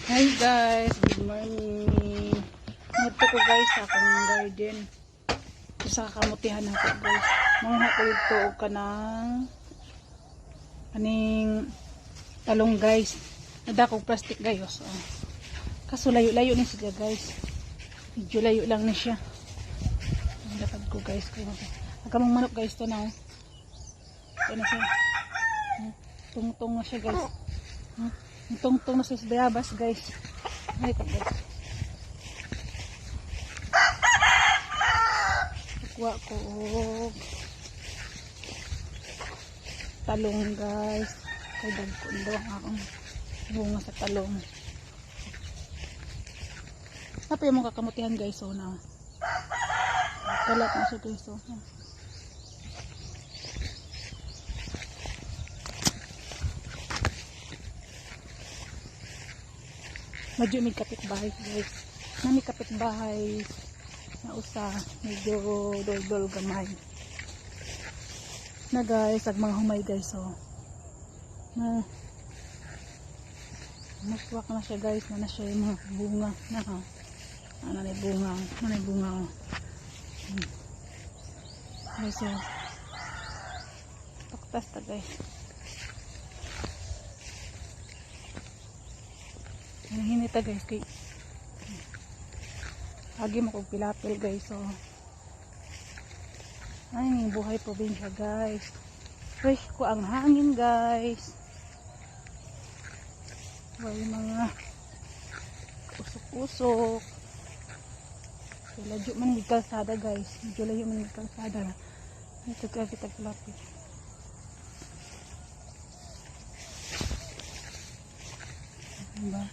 Hi guys, good morning. Ngadto ko guys sa akong garden. Sa kamutihan ako guys. Manguha ko dito og kanang aning talong guys. Nadakog plastic guys. Oh. Kaso layo-layo ni siya guys. Medyo layo lang ni siya. Ang lakad ko guys. Ang kamong manok guys to na oh. Ito na siya. Tungtong na siya guys. Tungtong na siya sa bayabas guys. Ay, ito guys. Kuha ko og talong guys. Kay dagko daw ang akong bunga sa talong. Napa yung mga kakamutihan guys, so na. Kalat na siya guys, so. Medyo may kapitbahay guys. Nami kapitbahay na usa medyo dol-dol gamay. Na guys, ag mga humay guys, so. Na Muswak na siya guys, na na siya yung mga bunga na ha. Ano na bunga, ano na bunga. Oh. Guys, so paktas ta guys. Hinihinita guys kay agi mo kog pilapil guys, so ay buhay probinsya guys. Fresh ko ang hangin guys. May mga usok-usok. Layo man yung kalsada guys. Medyo layo man yung kalsada. Ito kaya kita pilapil. Diba?